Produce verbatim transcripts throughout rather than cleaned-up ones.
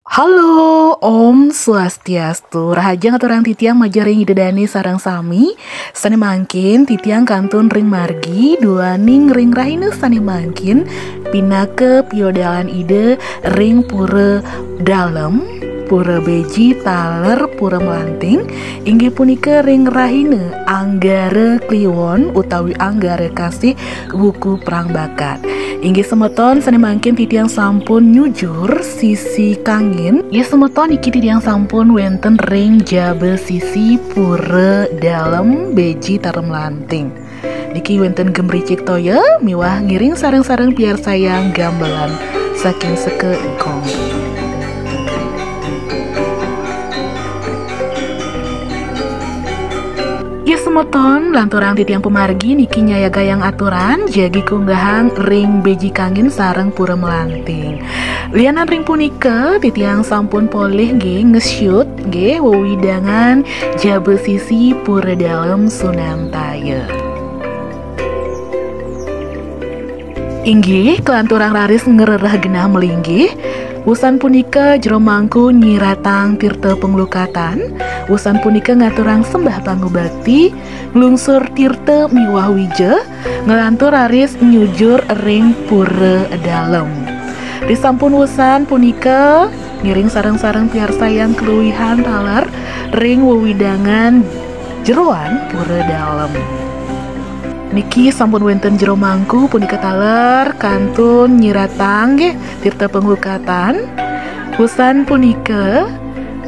Halo, Om Swastiastu. Rahajeng aturang titiang majeng ring Ida Dane sareng sami. Sane mangkin titiang kantun ring margi duaning ring rahina sane mangkin pinaka piodalan Ida ring Pura Dalem, Pura Beji taler Pura Melanting, inggih punika ring rahina Anggara Kliwon utawi Anggara Kasih wuku prangbakat. Inggih semeton, sane mangkin titiang sampun nyujur sisi kangin. Inggih semeton, niki titiang sampun wenten ring jaba sisi Pura Dalem Beji Tarem Lanting. Niki wenten gemricik toya miwah ngiring sareng-sareng piarsayang gamelan saking Seka Gong. Ya semeton, lanturang titiang pamargi niki nyayagayang aturan jagi kunggahang ring beji kangin sareng Pura Melanting. Lianan ring punika, titiang sampun polih nggih nge-shoot nggih wewidangan jaba sisi Pura Dalem Sunantaya. Inggih, kalanturang raris ngrereh genah malinggih. Wusan punika Jero Mangku nyiratang tirta panglukatan. Wusan punika ngaturang sembah pangubakti, nglungsur tirta miwah wija, nglantur raris nyujur ring Pura Dalem. Risampun wusan punika, ngiring sareng-sareng piarsayang kaluihan taler ring wewidangan jeroan Pura Dalem. Niki sampun wenten Jero Mangku punika taler kantun nyiratang nggih tirta panglukatan. Wusan punika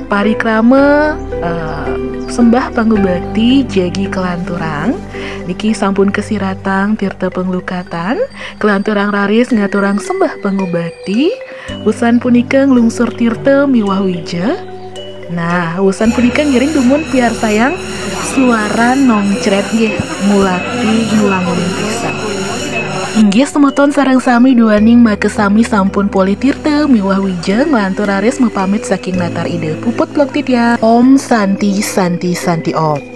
parikrama, eh, sembah pangubakti jagi kalanturang. Niki sampun kasiratang tirta panglukatan, kalanturang raris ngaturang sembah pangubakti. Wusan punika nglungsur tirta miwah wija. Nah, wusan punika ngiring dumun piarsayang suara nongcret nggih ngulati ngulang pisan. Inggih semeton sareng sami duaning makasami sampun polih tirta miwah wija nglantur raris mapamit saking latar Ida. Puput plok titiang. Om Santi, Santi, Santi Om.